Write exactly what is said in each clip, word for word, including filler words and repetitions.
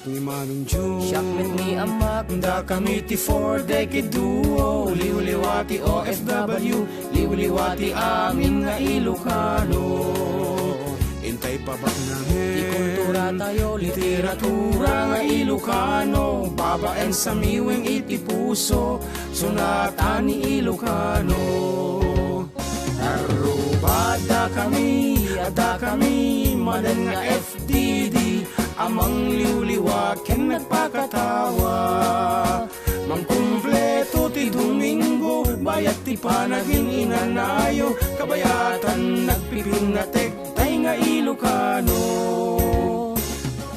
Ni Manong Jun. Siak met ni Amak. Dakami ti Four Decade Duo, liwliwa ti O F W, liwliwa ti amin nga Ilocano. Intay pabaknangen ti kulturatayo, literatura nga Ilocano, babaen samiweng iti puso, sonata ni Ilocano. Aruba, addakami, addakami manen nga F D D a mangliwliwa ken nagpakatawa. Mangkumpleto ti Domingo, bayat ti panagin-inanayo, kabayatan nagpipinnatek tay nga Ilocano.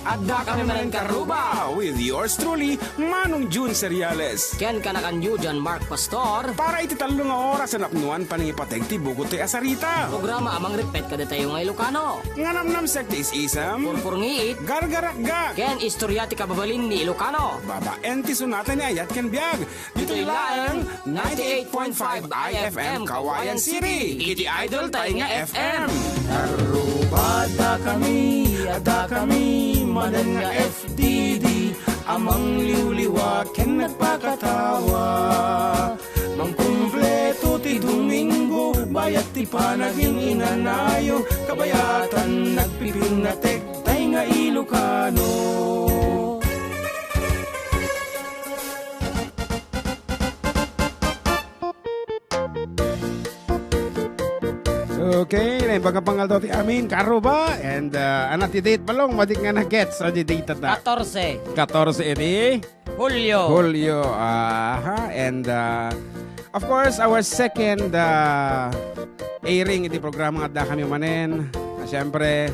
Addakami manen nga Aruba, with yours truly, Manong Jun Seriales. Ken kanakanyo, John Mark Pastor. Para iti tallo nga oras a napnuan panangipateg ti bugot ti asarita. Programa a mangrippet kadatayo nga Ilocano. Nga namnamsek ti is-isem. Purpurngiit. Gargarakgak. Ken istorya ti kababalin ni Ilocano. Babaen ti sonata ni Ayat ken Biag. Ditoy laeng ninety-eight point five I F M Kawayan City. Iti idol tay nga F M. Aruba, addakami, addakami manen nga F D D a mangliwliwa ken nagpakatawa. Mangkumpleto ti Domingo, bayat ti panagin-inanayo, kabayatan nagpipinnatek tay nga Ilocano. Okay, naimbag a pangaldaw ti amin, Karuba, and, uh, ana ti date, Balong, madik nga na-gets, a di date ta. Katorse. Katorse iti Hulyo. Hulyo, aha, and, uh, of course, our second, uh, airing iti programa nga addakami manen. Ah, siyempre,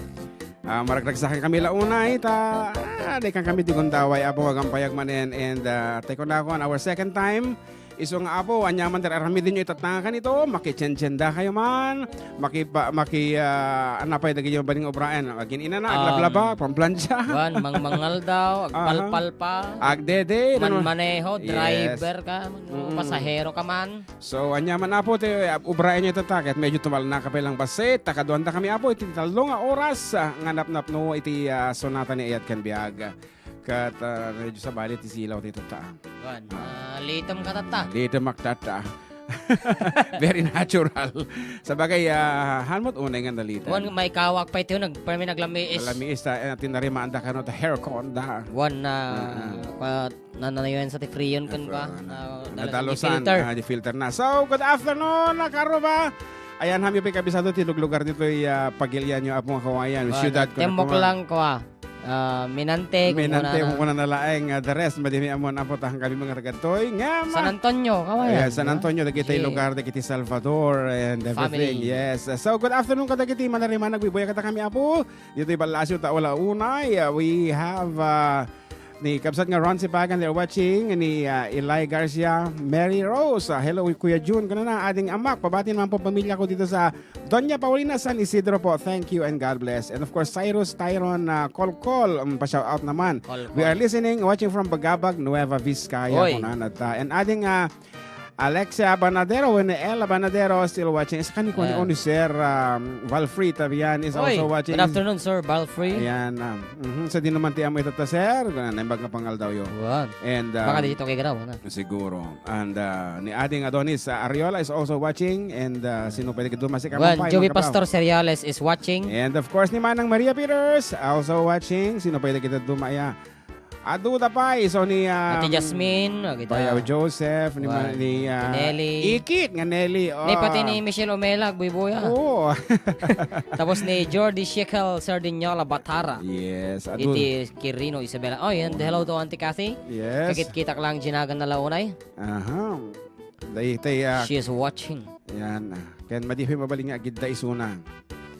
ah, maragragsakan kami la unay, ta, ah, daykan kami ti gundaway, Apo, agampayag manen, and, ah, tay kunakon, our second time, isu nga, Apo, aniaman ti ar-aramidenyo itatta nga kanito, makichenchenda kayo man, makipa-, maki-, ah, anapay dagiti mabalin nga obraen, agin-inana, Um, aglablaba, pamplancha. Wan, mangmangaldaw, Aha. agpalpalpa, Agdede, ano? manmaneho, Yes. driver ka, Mm. pasahero ka man. So, aniaman, Apo, ti, uh, obraenyo itatta, ket medyo tumalna ka pay lang bassit, ta kaduandakami, Apo, iti tallo nga oras, ah, nga napnapno iti, ah, sonata ni Ayat ken Biag. Ket, ah, medyo sabali ti silaw ti tatta. Wan, Ah. ah, litem ka tatta. Litem ak tatta. Very natural. Sabagay, ah, haan met unay nga nalitem. Wan, maikawak pay ti nag-, permi naglamiis. Nalamiis ta, eh, tinarimaan da kano ta aircon da. Wan na, Mm-mm. pa-, Nananayon sa ti freon ken ba? Apo, Na, na, nadalusan, nagpa-filter. ah, di filter na. So, good afternoon, Karuba. Ayan, hamyo pay kabisado ti luglugar ditoy, ah, pagilianyo, Apo nga Kawayan. Wan, Siyudad ko na tembok kuma. lang ko, ah. Ah, Minante, Minante, kung kuna na laeng, ah, the rest, madimi amon, Apo, tahan kami mga tagadtoy. Nga, ma- San Antonio, Kawayan, Ayan, San di ba? Antonio, dagiti Gee. lugar, dagiti Salvador, and everything. Family. Yes. So, good afternoon kadagiti manariman, nagbibuya kada kami, Apo. Ditoy Balasio, ta wala unay. Ah, we have, ah, Ni kabsat nga Ron Sipagan, they're watching. Ni, ah, Eli Garcia, Mary Rose, ah, hello, Kuya Jun. Kanana, ading amak, pabati naman po pamilya ko dito sa Doña Paulina, San Isidro po. Thank you and God bless. And of course, Cyrus Tyron, ah, Kolkol, um, pa-shout out naman. Kolkol. We are listening, watching from Bagabag, Nueva Vizcaya. Oy. Kunana ta. And ading, ah, Alexia Banadero, wenno Ella Banadero, still watching. Sa kani ko ni Ah. Oni Sir, um, Valfrey Tabian is Oy, also watching. Good afternoon, Sir Valfrey. Ayan, um, mhm. Sa di naman ti amo itatta, Sir. Naimbag nga pangaldaw yo. Wan. And, um, Baka dito kay Garaw, na. Siguro. And, uh, ni Ading Adonis, uh, Ariola is also watching. And, uh, sino pwede ka dumasik Wan, amang pay, Joey mga kabaw? Pastor Seriales is watching. And of course, ni Manang Maria Peters, also watching. Sino pwede kita dumaya? Adu da pay, so ni, um, Ate Jasmine, o, kita. Bayaw Joseph, ni Wan. Ma-, ni, ah, Nelly. Ikit nga Nelly, Ni pati oh. ni Michelle Omela, agbuy-buya. Oo. Tapos ni Jordi Shekel Sardiniola Batara. Yes, adu. Iti Quirino, Isabela. Oh, yan. Hello to Auntie Cathy. Yes. Kakitkitak lang, Jinagan na launay. Aha. Daytay, ah, She is watching. Yan, ah. Ken madi pay mabalin nga agidda isuna.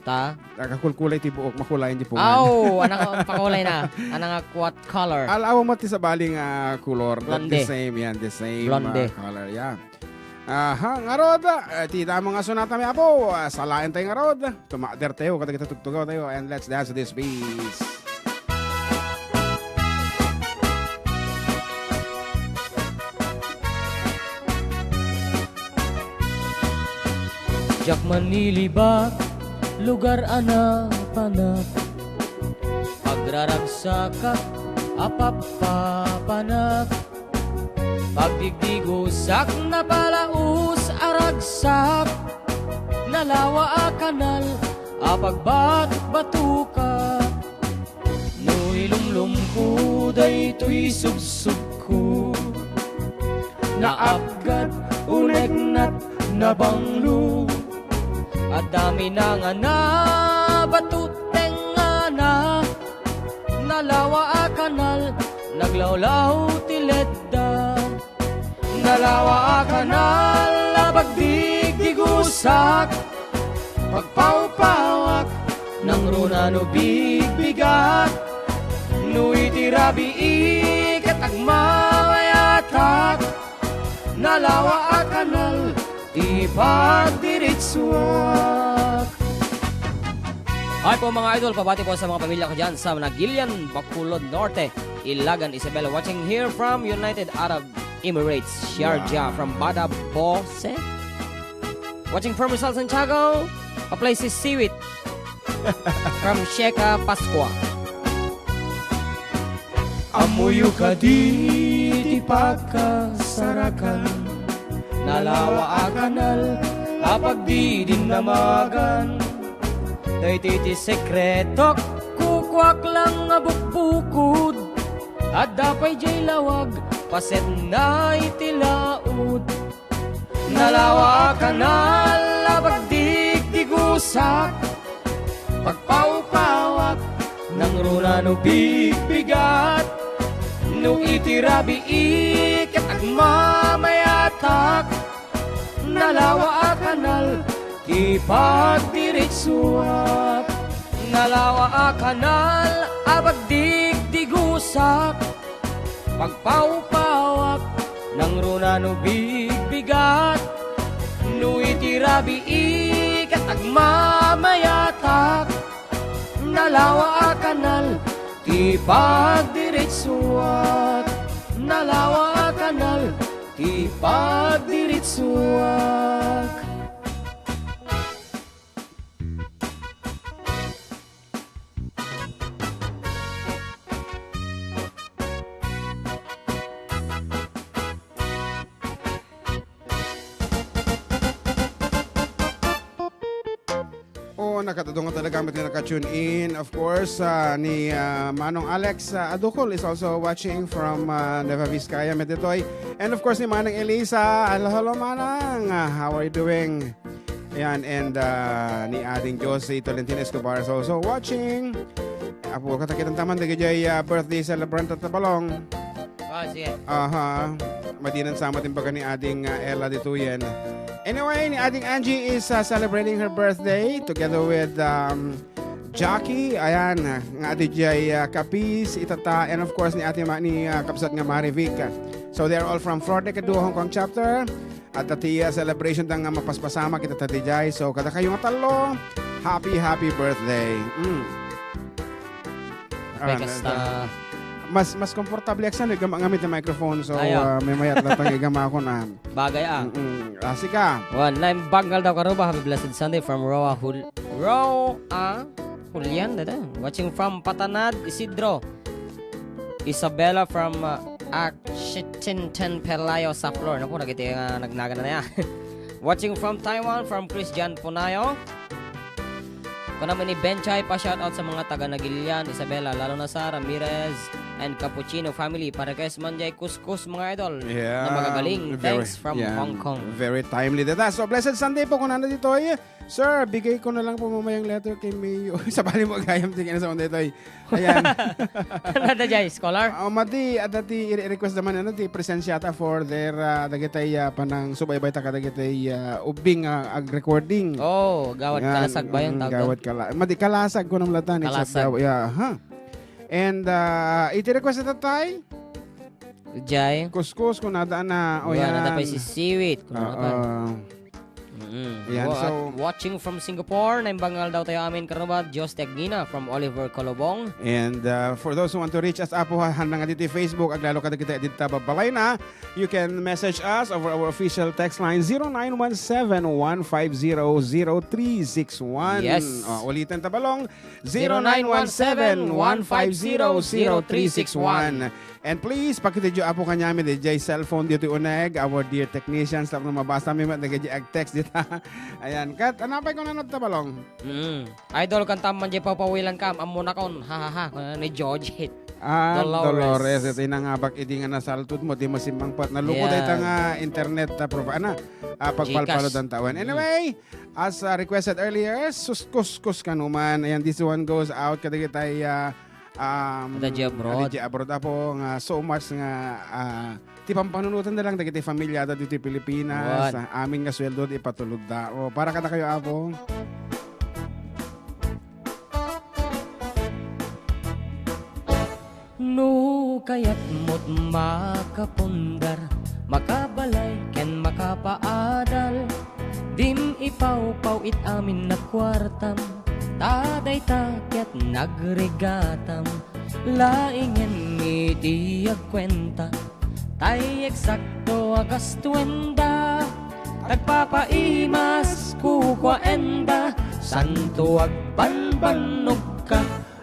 Ta? Nakakulkulay ti buok, makulayan ti pungan. Aw, anak, pakulay na. Anak nga what color? Al-, awan mo ti sabali nga kulor. The, Blonde. the same, yan, the same, Blonde. ah, color, yeah. Aha, ngarud, eh, ti damo nga sunata mi, Apo, ah, salaen tayo ngarud. Tumakder tayo, kadagita tugtugaw tayo, and let's dance this piece. Diak manilibak, lugar a napanak. Agraragsakak, Apappapanak, pagdigdigusak, napalaus a ragsak, nalawa a kanal a pagbatukbatuka. No ilumlomko daytoy subsubko, naapgat, uneknat, nabanglo. Adda minangana, bato tengngana, nalawa a kanal, naglawlaw ti ledda. Nalawa a kanal a pagdigdigusak, pagpawpawak, nangruna no bigbigat. No iti rabii ket agmamayatak, nalawa a kanal ti pagdiritsuak. Hi po, mga idol, pabati po sa mga pamilya ko dyan sa Nagilian, Bacolod Norte, Ilagan, Isabela. Watching here from United Arab Emirates, Sharjah, Wow. from Bada Bose. Watching from Rizal, Santiago, a place is Siwit. From Sheka Pascua. Ammoyo kadi ti pakasarakan, nalawa a kanal a pagdidinnamagan. Daytoy ti sekretok, kukuak lang nga bukbukod. Adda pay jay lawag, pasetna iti laod. Nalawa a kanal a pagdigdigusak, pagpawpawak, nangruna no bigbigat. No iti rabii ket agmamayatak, nalawa a kanal ti pagdiritsuak. Nalawa a kanal a pagdigdigusak, pagpawpawak, nangruna no bigbigat. No iti rabii ket agmamayatak, nalawa a kanal ti pagdiritsuak. Nalawa a kanal ti pagdiritsuak. Oh, nakatado nga talaga met nga naka-tune in. Of course, ah, ni, ah, Manong Alex, ah, Adukol is also watching from, ah, Nueva Vizcaya, met ditoy. And of course, ni Manang Elisa. Hello, hello, Manang. Ah, how are you doing? Ayan, and, ah, ni Ading Josie Tolentino Escobar is also watching. Apo, katakitan taman, dagiti, ah, birthday celebrant at Tabalong. Ah, sige. Aha. Madinan sa amat imbaga ni Ading, ah, Ella ditoyen. Anyway, ni Ading Angie is, ah, celebrating her birthday together with, um, Jackie. Ayan, ah, nga adi jay, ah, Capiz, Itata, and of course, ni Ate Ma-, ni, ah, Kabsat nga Marivic. So, they are all from Flor de Caduo, Hong Kong chapter. At iti, ah, celebration da nga mapaspasamak ita ta dijay. So, kada kayo nga tallo, happy, happy birthday. Mm. Okay, ah, kasta. Mas, mas komportable ak sa no, igama-, gamit ang microphone. So, Ayo. Ah, may mayat lang tang igama ako na. Bagay, ah. Mm-mm. Ah, sika. One, nine Bangal daw karuba. Happy blessed Sunday from Roa Hul-, Roa Julian, dada. Watching from Patanad, Isidro. Isabela from, uh, Achitinten, Pelayo, sa Flor. Naku, nagiti nga nagnagan na niya. Watching from Taiwan, from Christian Punayo. Kuna ni Benchay, pa-shoutout sa mga taga Nagilian, Isabela, lalo na sa Ramirez and Cappuccino family. Pa-request man jay kuskus, mga idol, Yeah, na magagaling. very, Thanks from yeah, Hong Kong. Very timely data. So, blessed Sunday po, kunana ditoy. Sir, bigay ko na lang po mamayang letter kay Mayor. Sabali mo, agayam, tingin na sa Sunday, toy. Ayan. Ano na jay, scholar? Ah, madi, adda ti i-request naman, ano, ti presensyata for their, ah, dagitay, ah, panang subaybay ta kadagitay, ah, ubing, ah, ag-recording. Oh, gawad Yan, kalasag ba yun, mm, tawag doon? Gawad kala-, madi, kalasag ko ng latan, it's a Kalasag. daw-, yeah, ha? And, ah, iti request na tatay? Jay? Kuskus, kung nadaan na, o Wala, yan. Nada pa si Siwit, kung Oo. nada pa. Mm. Mm. Ayan, Wa-, so watching from Singapore, naimbag nga aldawtayo amin, karubad, Dios ti agngina from Oliver Colobong. And, uh, for those who want to reach us, Apo, ha, handa nga ditoy Facebook, aglalo kadagiti dita babalayna, you can message us over our official text line, zero nine one seven, one five zero, zero three six one. Yes. Uh, ulitan ta, Balong, zero nine one seven, one five zero, zero three six one. And please, pakitedyo, Apo, kaniamin, diay cellphone ditoy uneg, our dear technicians, tapno mabasa mi met dagiti ag-text dita. Ayan. Ket, ano pay kunana ta, Balong? Mm. Idol, kantam man diay papawilan kam, ammonakon, ha, ha, ha, kunana ni Georgette. Ah, Dolores. Dolores, iti nangabak idi nga nasaltod mo, di masimmangpet. Naluko Yeah. dayta nga internet, ah, provi-, ana, ah, pagpalpalo Gcash. dantawan. Mm. Anyway, as, ah, requested earlier, kuskus kano man. Ayan, this one goes out kadagitay, ah, um, Adda diay abroad. Adda diay abroad, Apo, nga so much nga, ah, ti pampanunotan da lang dagiti familiada ditoy Pilipinas. Wan. Ah, amin nga sueldo, ipatulod da. O, para kadakayo, Apo. No kayatmot makapundar, makabalay ken makapaadal, dim ipawpaw it amin a kuartam, ta dayta ket nagrigatam. Laingen iti agkuenta, tay eksakto a gastuenda, agpapaimas kukuaenda, santo agbanbannogka.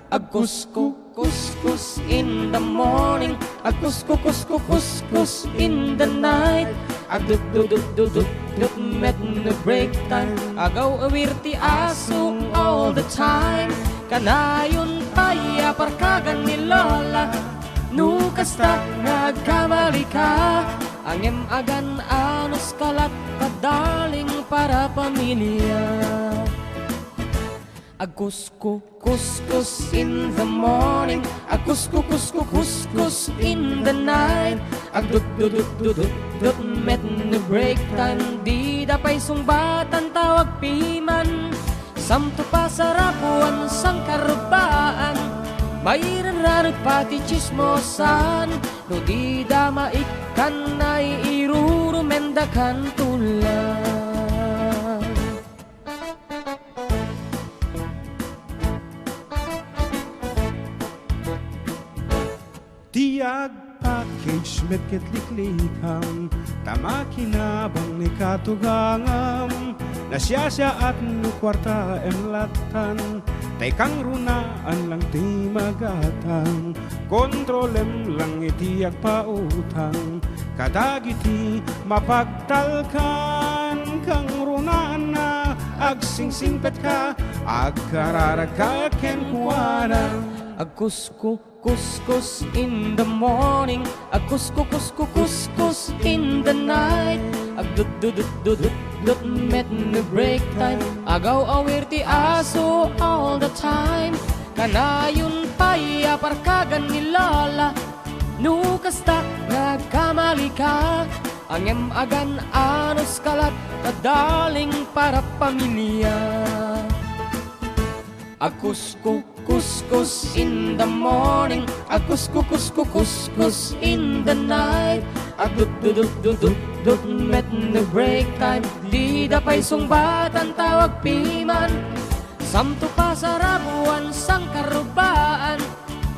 Agkusko, kuskus in the morning. Agkusko, kusko, kuskus in the night. Agdut, dudut, dudut, dut, met no break time. Agaw-awir ti aso all the time. Kanayon pay a parkagan ni Lola. No kasta nga agkamali ka, ngem agan-anos ka latta, darling, para pamilya. Agkusko, kuskus in the morning. Agkusko, kusko, kuskus in the night. Agdut, dudut, dudut, dut, met no break time. Dida pay sungbatan tawag piman. Santo pasarabuan, sangkarubaan. Mairanraneg pay ti tsismosan. No dida maikkan, ay irurumendakan tulang. Ti agpackage met ket liklikam, ta makinabang ni katugangam. Nasiasiaat no kuartaem lattan, tay kangrunaan lang ti magatang. Kontrolem lang iti agpautang kadagiti mapagtalkan. Kangrunaanna, agsingsingpetka, agkararagka kenkuana. Agkusko, kuskus in the morning. Agkusko, kusko, kuskus in the night. Agdut, dudut, dudut, dut, met no break time. Agaw-awir ti aso all the time. Kanayon pay a parkagan ni Lola. No kasta nga agkamali ka, ngem agan-anos ka latta, darling, para pamilya. Agkusko, kuskus in the morning. Agkusko, kusko, kuskus in the night. Agdut, dudut, dudut, dut, met no break time. Dida pay sungbatan tawag piman. Santo pasarabuan, sangkarubaan.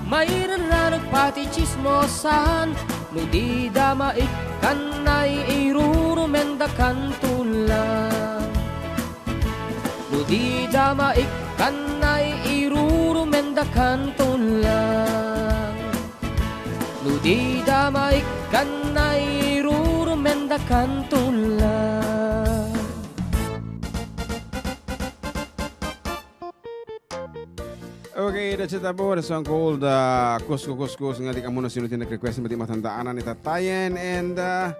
Mairanraneg pay ti tsismosan. No dida maikkan, ay irurumendakan tulang. No dida maikkan, ay irurumendakan tulang. No dida maikkan, ay irurumendakan tulang. Okay, that's it, Apo. The song called, uh, Kusko Kuskus. Nga di kamo no sino ti nag-request, madi matandaanan ni Tatayen. And, uh,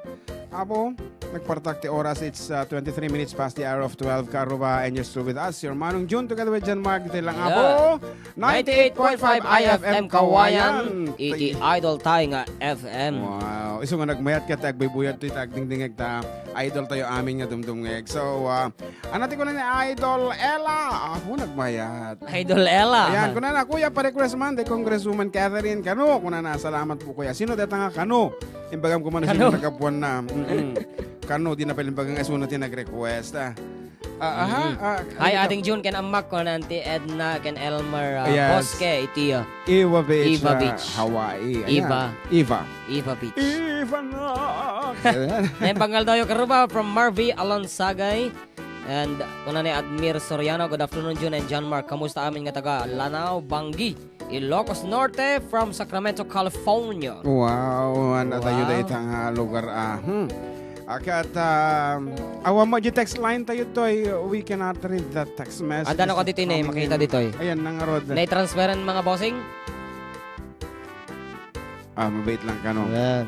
Apo, nagpartak ti oras. It's, uh, twenty-three minutes past the hour of twelve. Karuba, and you're still with us, your Manong Jun, together with John Mark. Dito lang, Apo. Yeah. Ninety-eight point five I F M Kawayan. Iti idol tayo nga F M. Wow. Isu nga nagmayat ka, ti agbuybuyat, ti agdingdingeg, ta idol tayo amin nga dumdumngeg. So, uh, Ano ti kuna ni Idol Ella? Ako nagmayat. Idol Ella. Ayan, kuna na, "Kuya, pa-request man, the Congresswoman Catherine." Kano, kuna na, "Salamat po, kuya." Sino deta nga kano? Imbagam ko man, sino nagapuan na. Mm-mm. Kano, di na pala imbaga nga sino ti nag-request, ah. Ah, aha, Mm. ah, Hi, ano Ating June, ken Ammak, ken Auntie Edna, ken Elmer, ah, Yes. Bosque, iti, ah, Eva Beach, Eva ah, Beach. Hawaii. Ayan. Eva. Eva. Eva Beach. Eva na. Ayan. Naimbag nga aldaw, karuba, from Marvy Alonsagay. And kuna ni Admir Soriano, "Good afternoon, June and John Mark. Kamusta amin nga taga Lanao, Bangui, Ilocos Norte, from Sacramento, California." Wow, ano tayo Wow. dayta nga lugar, ah. Hmm. Akat, um, awan mo di text line tayo toy. We cannot read that text message. Adda na ko ditoy, ne, Coming makita in. ditoy. Ayan, nangarod. Naitransferan, mga bossing? Ah, mabait lang ka, no? Ayan.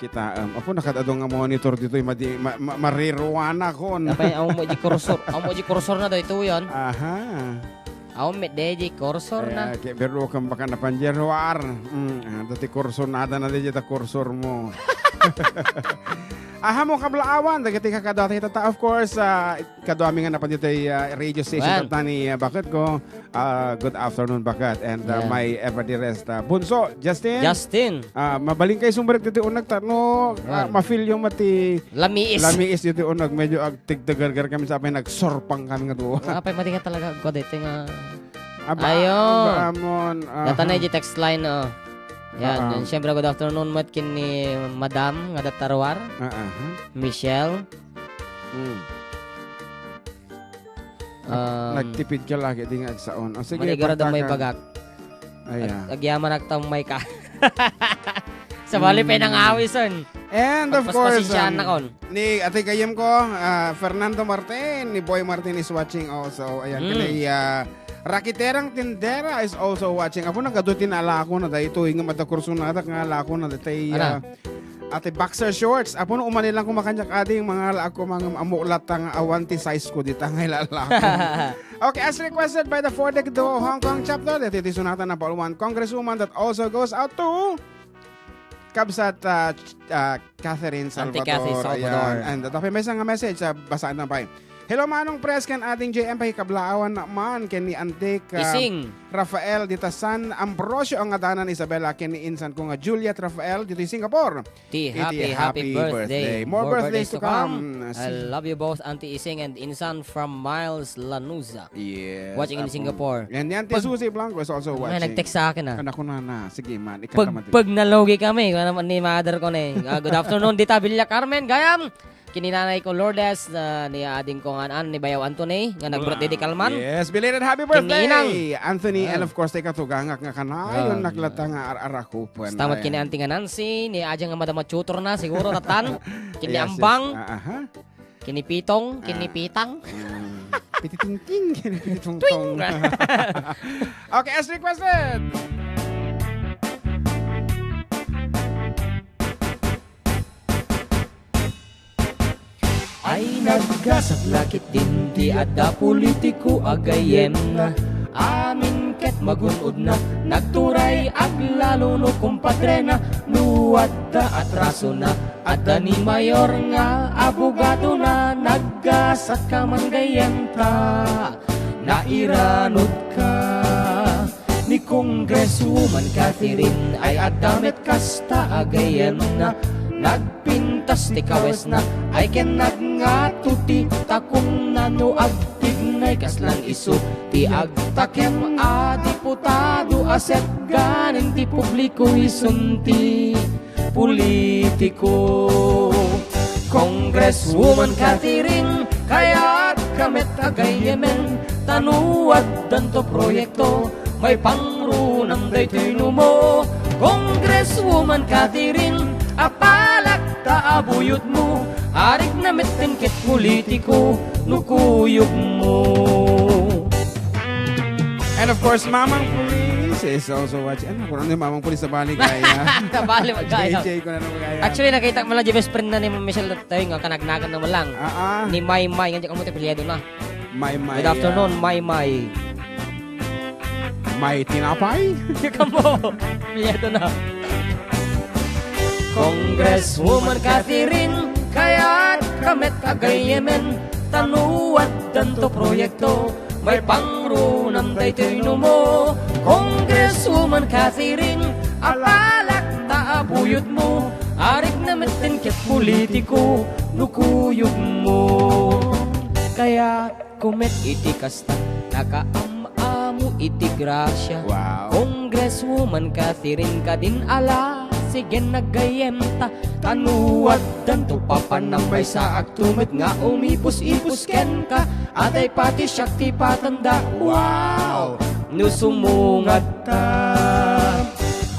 Kita, um, ako, nakadado nga monitor ditoy, madi-, ma-, ma-, mariruana kon. Apay, amo di cursor. Amo di cursor na daytoy, yan. Aha. Awan met di cursor na. Kaya, kaya, pero kung baka napanjeruar. Mm, ah, dati cursor, nada na di ta cursor mo. Aha mo, kablaawan, dagiti kakadua tayo tata. Of course, ah, kadua mi nga napan ditoy, ah, radio station Well. tatta ni, ah, baket ko. Ah, good afternoon, baket. And, ah, Yeah. my ever dearest, ah, Bunso, Justin. Justin. Ah, mabalin kayo sumrek ditoy uneg ta, no, ah, Well. ma-feel yung mati Lamiis. lamiis ditoy uneg. Medyo ag-, tigdagargar kami sa apay, nagsurpang kami nga duwa. Apay, mati nga talaga agko dito nga Aba, Ayo. aba, amon. Aha. Data na di text line, oh. Yan, Ah, ah. yan. Siyempre, good afternoon met ken ni Madam nga dataruar. Ah, aha. Michelle. Mm. Um, Nagtipid ka lagi, di nga agsaon. O, sige, manigarad ang may pagtaka. bagak. Ay, Ag-, ah. agyaman agtammay ka. Sa bali, Mm. pinangawisen. And of course, Pagpaspasensyaan um, na kon. ni Ate Gayem ko, ah, Fernando Martin, ni Boy Martin is watching also. Ayan, Mm. kini, ah, Rakiterang Tindera is also watching. Apo, nagadu ti nalako na daytoy, nga madakurso na, nga lako na daytoy, Ana? ah, Ate Boxer Shorts. Apo, no, umani lang kumakanyak ading, mga laag ko, mga amuklat nga awan ti size ko dita, nga ilalako. Okay, as requested by the Four Degdo Hong Kong chapter, dito ti sunatan na Pauluan Congresswoman that also goes out to Kabsat, ah, ch-, ah, Catherine Auntie Salvador. Cathy Salvador. Ayan. And, uh, tapos may isang message, ah, basaan na pa eh. Hello, Manong Pres, ken Ading J M, pakikablaawan naman, ken ni Antik, ah, Ising. Rafael dita San Ambrosio, ang ngadanan Isabela, ken ni insan ko nga Juliet Rafael dito Singapore. Ti Iti happy, happy happy birthday. birthday. More More birthdays birthdays to to come. come. I love you both, Auntie Ising and Insan from Miles Lanuza. Yes, Watching in apo. Singapore. And yan, Ti Pag-, Susie Blanco is also May watching. nag-text sa akin, ah. Anak ko na na. Sige, man. Pag, Ikatamat. pag nalugi kami, kung ano man ni mother ko na eh. Ah, good afternoon, Dita Villa Carmen, gayam. Kini nanay ko, Lourdes, ah, ni ading ko nga an-, ni Bayaw Anthony, nga nag-birthday di kalman. Yes, belated happy Kini birthday, Inang. Anthony. And Ah. of course, tayo katugangak nga kanayon, Ah. naglata nga ar-arakupan. Basta mat Ay. kini Auntie nga Nancy, ni Ading nga madama tutor na, siguro, tatan. Kini Yes, yes. Ambang. Ah, aha. Kinipitong, Ah. kinipitang. Mm. Pititingting, kinipitongtong. Twing! Okay, as requested. Ay, naggasat lakit din ti adda politiko a gayyemna. Amin ket magun-odna, nagturay aglalo no kumpadrena, no adda atrasona, Adda ni mayor nga abogadona, naggasat ka man gayyem ta nairanod ka. Ni Congresswoman Catherine ay adda met kasta a gayyemna, nagpintas ti kawesna ay ken nagngato ti takongna no agtignay kaslan isu ti agtakem a diputado a setganen ti publiko isun ti politiko. Congresswoman Catherine, kayat ka met a gayyemen, ta no addanto proyekto, maipangrunam daytoy numo. Congresswoman Catherine, apalak ta abuyotmo, arigna metten ket politiko no kuyogmo. And of course, Mamang Police is also watching. Ano, kung ano yung Mamang Police sa bali kaya? Sa bali, magkaya. J J, kung ano kaya. Actually, nakita ko man lang, di best friend na ni Ma'am Michelle tayo nga, kanagnagan naman lang. Ah, ah. Ni May May, nga di ko mo apelyido na. May May, Good afternoon, ah, May May. May tinapay? Kamo, apelyido na. Congresswoman Catherine, kayat ka met a gayyemen, ta no addanto proyekto, maipangrunam daytoy numo. Congresswoman Catherine, apalak ta abuyotmo, arigna metten ket politiko no kuyogmo. Kayatko met iti kasta, nakaam-amo iti grasia. Wow. Congresswoman Catherine, kadin ala, sigen naggayyemta. Kano addanto papanam, maysaakto met nga umipus-ipus kenka. Atay pati siak ti patanda. Wow! No sumungadta,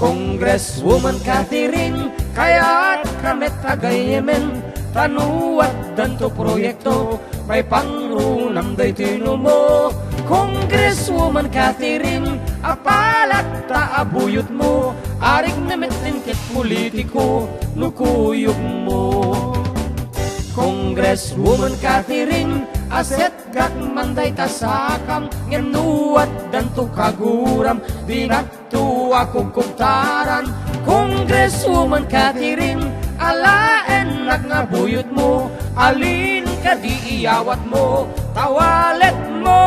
Congresswoman Catherine, kayatka met a gayyemen, ta no addanto proyekto, maipangrunam daytoy numo. Congresswoman Catherine, apalatta a buyotmo, arigna met ket politiko no kuyogmo. Congresswoman Catherine, asetgak man dayta sakam, ngem no addanto kaguram, dinakto a kukugtaran. Congresswoman Catherine, alaennak nga buyotmo, alin kadi iyawatmo, tawaletmo?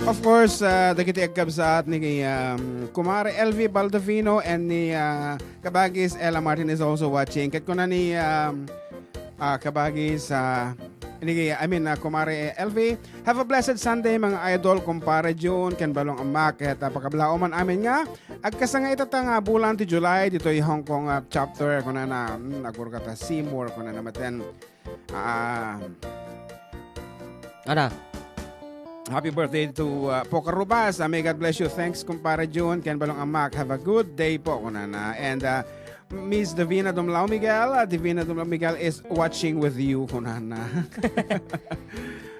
Of course, uh, dagiti agkabsat ni, um, Kumare L V Baldovino and ni, uh, Kabagis Ella Martin is also watching. Ket kuna ni, um, uh, Kabagis, uh, ni, I mean, uh, Kumare L V, "Have a blessed Sunday, mga idol, Kumpare Jun, ken Balong Amak, ket, uh, pakablaaw man amin nga agkasanga ita ta nga bulan ti July, ditoy Hong Kong, uh, chapter," kuna na, mm, agurgata Seymour, kuna na maten. Ah, Ana? Happy birthday to, uh, Poca Rubas. Uh, may God bless you. Thanks, Kumpare Jun. Ken Balong Amak. Have a good day po, kunana. And, uh, Miss Davina Dumlao Miguel. Uh, Davina Dumlao Miguel is watching with you, kunana.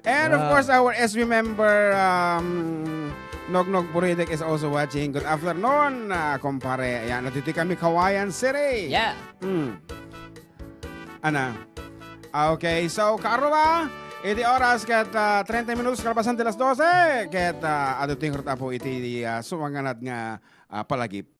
And of Wow. course, our S B member, um, Nognog Buridek is also watching. Good afternoon, uh, kumpare. Ayan, nandito kami, Kawayan City. Yeah. Hmm. Ana. Ah, okay. So, kaarruba, iti oras ket, ah, treinta minutos kalpasan ti alas dose, ket, ah, adu ti ngarud, Apo, iti, ah, sumanganad nga, ah, palagip.